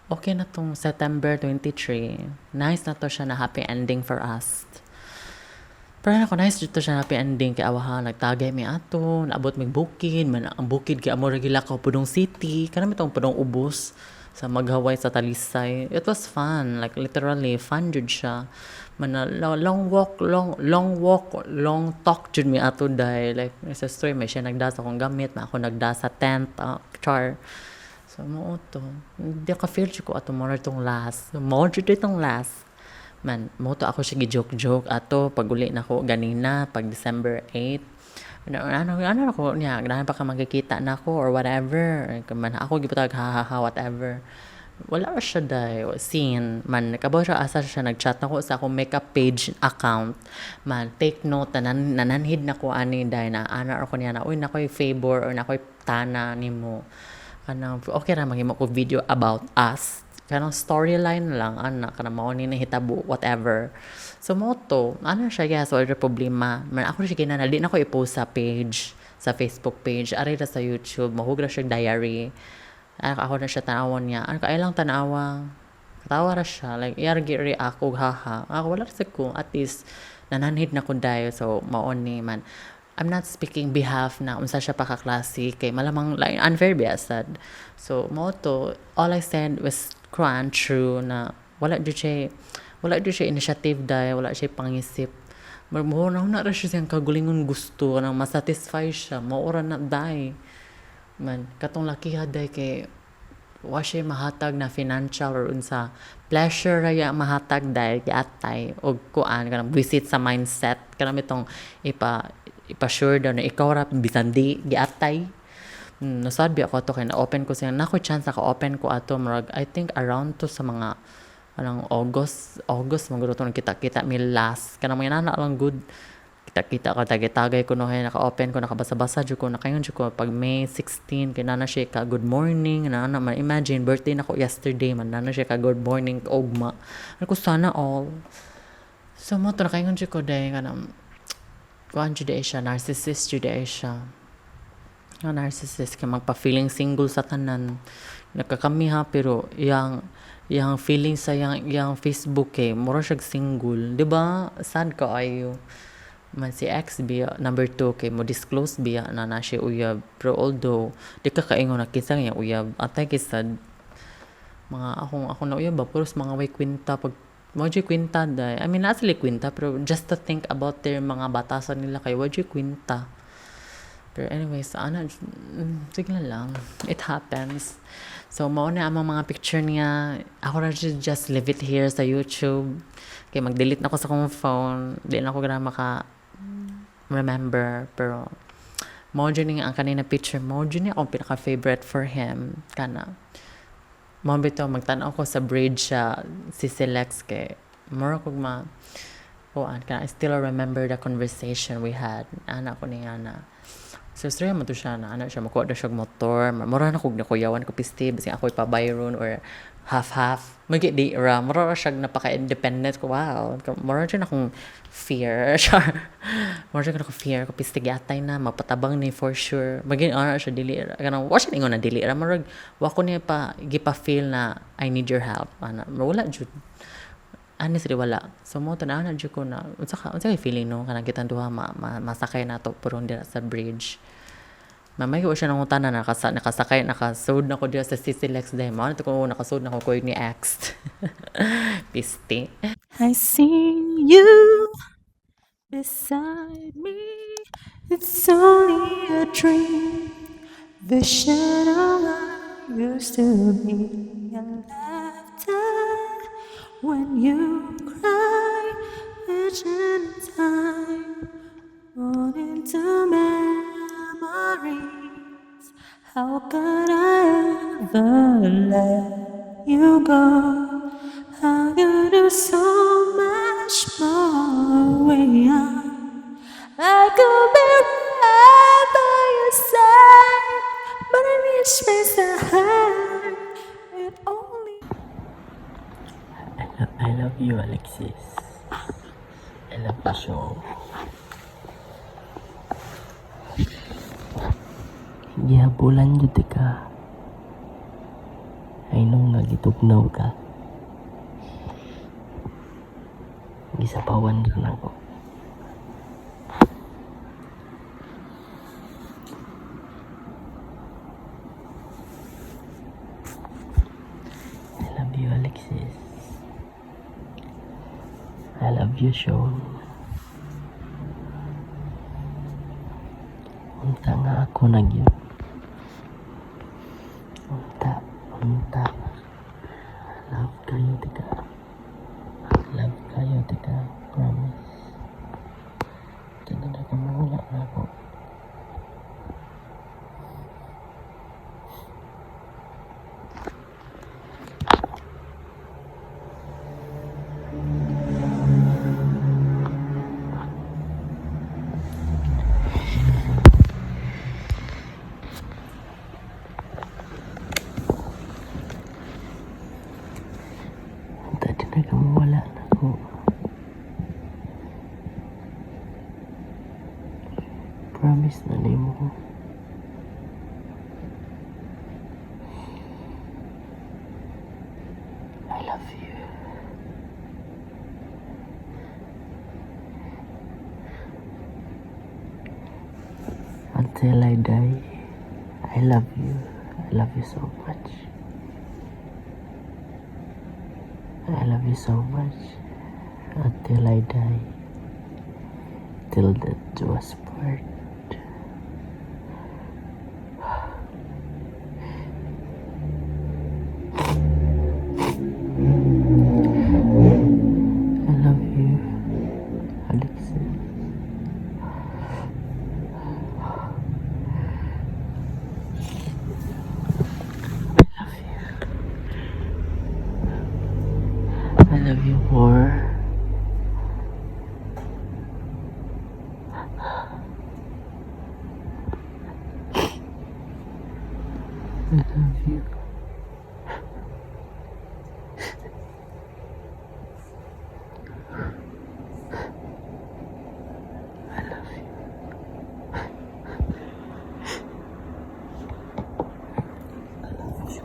okay na tong September 23, nice na to siya na happy ending for us. Pero ako nice dito siya happy ending kay awaha nagtagay mi ato, naabot mig bukid man, ang bukid kay amo ra gilakaw Pudong City, kanang bitong Pudong Ubos. Sa maghaway sa Talisay. It was fun. Like, literally, fun jud siya. Man, long walk, long, long walk, long talk jud mi ato day. Like, sa story, may siya nagda sa akong gamit, na ako nagda sa tent, char. So, mao to. Di ka feel ko ato mo itong last. Mao jud itong last. Man, mao to ako siya gi-joke-joke ato pag uli na ko ganina, pag December 8. Ano ako niya, ganahan pa ka magkikita na ako or whatever. Man, ako gipatag ha ha ha whatever. Wala ra siya day scene. Man, kabaw siya asa siya nag-chat na ko sa akong makeup page account. Man, take note na nananhid na ko ani day na ana ako niya na uy nakoy favor or nakoy tana nimo. Kanang okay ra maghimo ko video about us. Kanang storyline lang ana kanang mao ni nahitabo whatever. So mao to, ano siya, yes, wala problema. Man ako siya kinana di na ko i-post sa page, sa Facebook page, ari ra sa YouTube, mahug ra siya diary. Ano, ako na siya tanawon niya. Ano ka lang tanawa. Katawa ra siya like iyar gi react og haha. Ako wala ra ko at least nananhid na ko dayo, so mao ni man. I'm not speaking behalf na unsa siya pakaklase kay malamang like unfair biya sad. So mao to, all I said was kuan true na wala jud siya initiative day, wala siya pangisip. Mo na na ra siya siyang kagulingon gusto kanang masatisfy siya, mao ra na day. Man katong lakiha day kay wa siya mahatag na financial or unsa, pleasure ra ya mahatag day, giatay og kuan kanang visit sa mindset kanang itong ipa sure daw na ikaw ra bisan di giatay. Nasad biya ko ato kay na-open ko siya. Nako chance naka-open ko ato murag I think around to sa mga anong August, August maguro to kita-kita mi last. Kanang mga nana lang good. Kita-kita ka tagay-tagay ko no naka-open ko, nakabasa-basa jud ko, nakaingon jud ko pag May 16 kay nana siya ka good morning na man. Imagine, birthday nako yesterday man nana siya ka good morning ugma. Ano ko, sana all. So mo to nakaingon jud ko day kanang kuan jud siya, narcissist jud siya. Nga narcissist kay magpa-feeling single sa tanan. Nagkakami ha, pero yang feeling sa yang Facebook kay mura siya single, di ba? Sad ka ayo. Man si ex biya number 2 kay mo disclose biya na na siya uyab, pero although di ka kaingon na kinsa nga uyab, atay kay sad mga akong na uyab ba, puros mga way kwenta pag mo jud kwenta day. I mean, naa sila kwenta, pero just to think about their mga batasan nila kay wa jud kwenta. Pero anyways, ana, sige lang. It happens. So, mao na ang mga picture niya. Ako ra just leave it here sa YouTube. Kay mag-delete na ako sa akong phone. Di na ako gana maka remember. Pero, mao jud ni ang kanina picture. Mao jud ni akong pinaka-favorite for him. Kana. Mao bitaw magtan-aw ko sa bridge sa CCLEX kay mura kog ma kuan kana, I still remember the conversation we had. Ana ko niya na so, istorya mo to siya na ano siya, makuha na siya motor. Mura na kog nakuyawan ko pisti, bisag ako ipabayron or half-half. Magi di ra, mura ra siya napaka-independent ko. Wow. Mura jud akong fear. Char. Mura jud akong fear ko pisti giatay na mapatabang ni for sure. Magi ana siya, dili ra. Kanang wa siya ingon na dili ra, murag wa ko niya pa gipa-feel na I need your help. Ana, wala jud. Honestly, wala. So mo to na jud ko na unsa kay feeling no kanang kitang duha ma, masakay nato purong dira sa bridge. Mamay ko siya nangutana na nakasakay, nakasud na ko dira sa CCLEX dahil mo to ko nakasud na ko ko ni ex. Pisti. I see you beside me. It's only a dream. Vision of what used to be. And laughter when you cry. Vision in time. Born into memories. How could I ever let you go? I could do so much more when I could be right by your side, but I need space to hide. It only I love you, Alexis. I love the show. Gihabulan jud ka. I know nga gitugnaw ka. Gisapawan rin ako. love you, Sean. Unta nga ako na gyud. Unta, unta. Love kayo tika. Love kayo tika. Promise. Tanan na wala na ako. Unta di na ka mawala na ako. Promise na nimo ko. I love you. Until I die, I love you. I love you so much. I love you so much. Until I die. Till death do us part. I love you, Alexis. I love you. I love you more. I love you. I love you. I love you.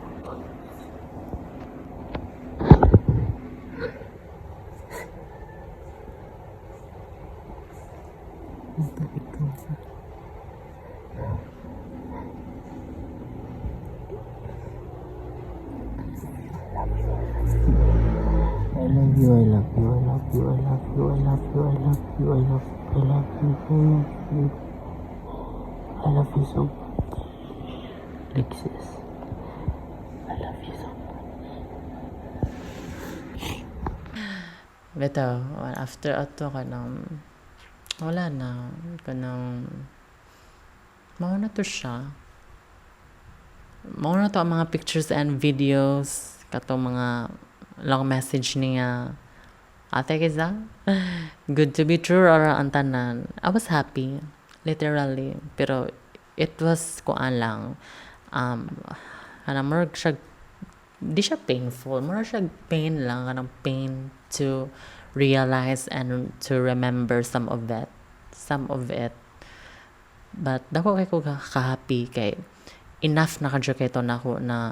Unta ikaw ba? I love you, I love you, I love you, I love you, I love you, I love you, I love you, I love you, I love you. I love you so much. Alexis. I love you so much. Bitaw, after ato kanang wala na kanang mao na to siya. Mao na to ang mga pictures and videos katong mga long message niya. Ate kiza, good to be true or ang tanan. I was happy, literally. Pero it was kuan lang. Kanang murag siya, di siya painful. Murag siya pain lang, kanang pain to realize and to remember some of that. Some of it. But dako kay ko ka-happy kay enough na kadyo kay to nako na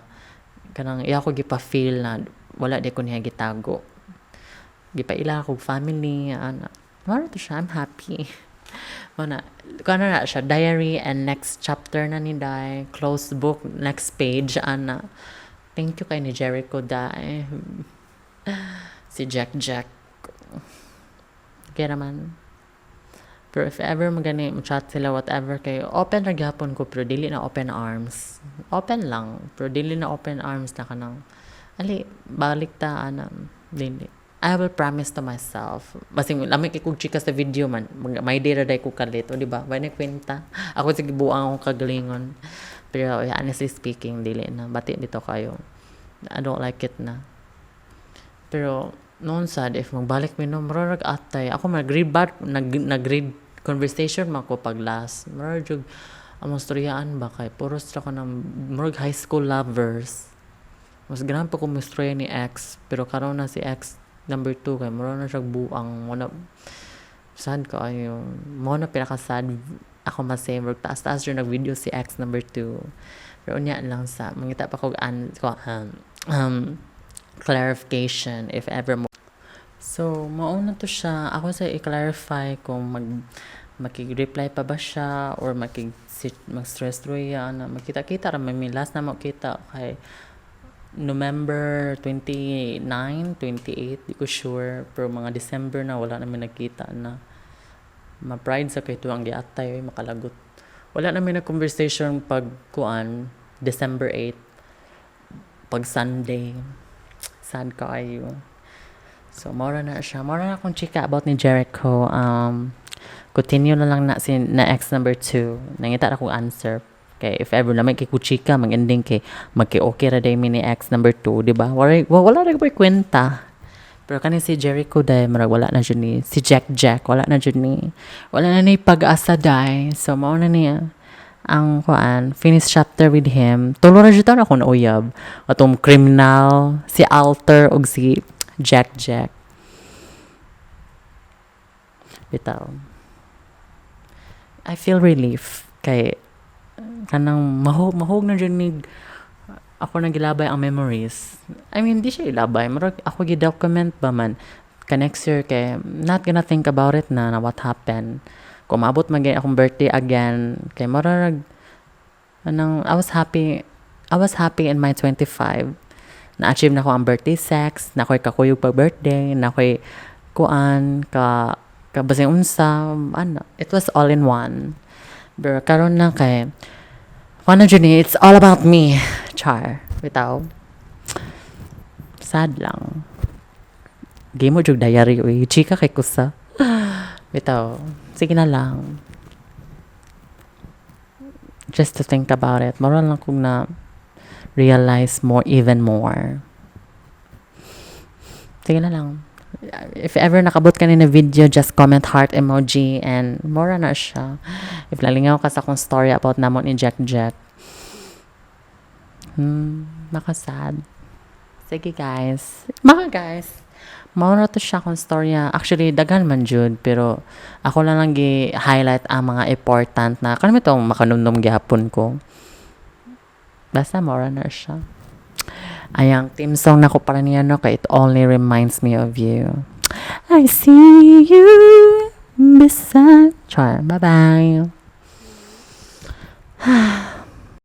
kanang iya ko gipa-feel na wala di ko niya gitago. Gipaila ako family ana. Maro to siya, I'm happy. Mao na, kuan na siya, diary and next chapter na ni Dai, closed book, next page ana. Thank you kay ni Jericho Dai. Si Jack Jack. Kaya naman. Pero if ever magani chat sila whatever kay open ra gyapon ko pero dili na open arms. Open lang pero dili na open arms na kanang ali balik ta ana dili. I will promise to myself. Basing lami kay kog chika sa video man, may day ra day ko kalit, o di ba? Way na kwenta. Ako sige buang akong kagalingon. Pero yeah, honestly speaking, dili na bati dito kayo. I don't like it na. Pero noon sad if magbalik mi no murag atay ako nag-read back nag-read conversation man ko pag last murag jud among storyaan ba kay puros ra ko ng murag high school lovers. Mas ganahan pa ko moistorya ni ex pero karon na si ex number 2 kay murag na siya buang wala sad kaayo. Mao na pinaka sad ako ma-save murag taas-taas jud nag-video si ex number 2. Pero unya lang sa mangita pa kog an ko clarification if ever mo. So, mao na to siya. Ako sa i-clarify kung makig-reply pa ba siya or makig mag-stress ana makita-kita ra man mi last na mo kita kay November 29, 28, di ko sure. Pero mga December na, wala namin nagkita na. Ma-pride sa kay ang giatay, oy, makalagot. Wala namin nag-conversation pag kuan, December 8. Pag Sunday. Sad kaayo. So, mora na siya. Mora na akong chika about ni Jericho. Continue na lang na si na ex number 2. Nangita na akong answer. Kay if ever naman kay kuchika mag-ending kay magki-okay ra day mi ni ex number 2, di ba? Wala ra ko'y kwenta. Pero kani si Jericho day, murag wala na jud ni. Si Jack Jack, wala na jud ni. Wala na ni pag-asa day. So, mao na niya ang kuan, finish chapter with him. Tulo ra jud taon ako nauyab. Atong criminal, si Alter ug si Jack Jack. Bitaw. I feel relief kay kanang mahog mahog na jud ni ako nang gilabay ang memories. I mean, di siya ilabay. Murag ako gi-document ba man. Ka next year kay not gonna think about it na, na what happened. Kung maabot man gani akong birthday again, kay murag anong I was happy in my 25. Na-achieve na ko ang birthday sex, na ako'y kakuyog pag birthday, na ako'y kuan, ka basing unsa, ano, it was all in one. Pero karon na kay, kuan na jud ni, it's all about me. Char. Bitaw. Sad lang. Game mo jud diary, uy. Chika kay kusa. Bitaw. Sige na lang. Just to think about it. Mura lang kong na realize more, even more. Sige na lang. If ever nakabot ka ni na video, just comment heart emoji and mora na siya. If nalingaw ka sa akong story about namo ni Jack Jack. Makasad. Sige guys. Mga guys. Mao ra to siya akong storya. Actually, daghan man jud, pero ako lang lang gi-highlight ang mga important na kanami tong makanumdum gihapon ko. Basta mora na siya. Ayang theme song nako para niya no kay it only reminds me of you. I see you beside. Char. Bye bye.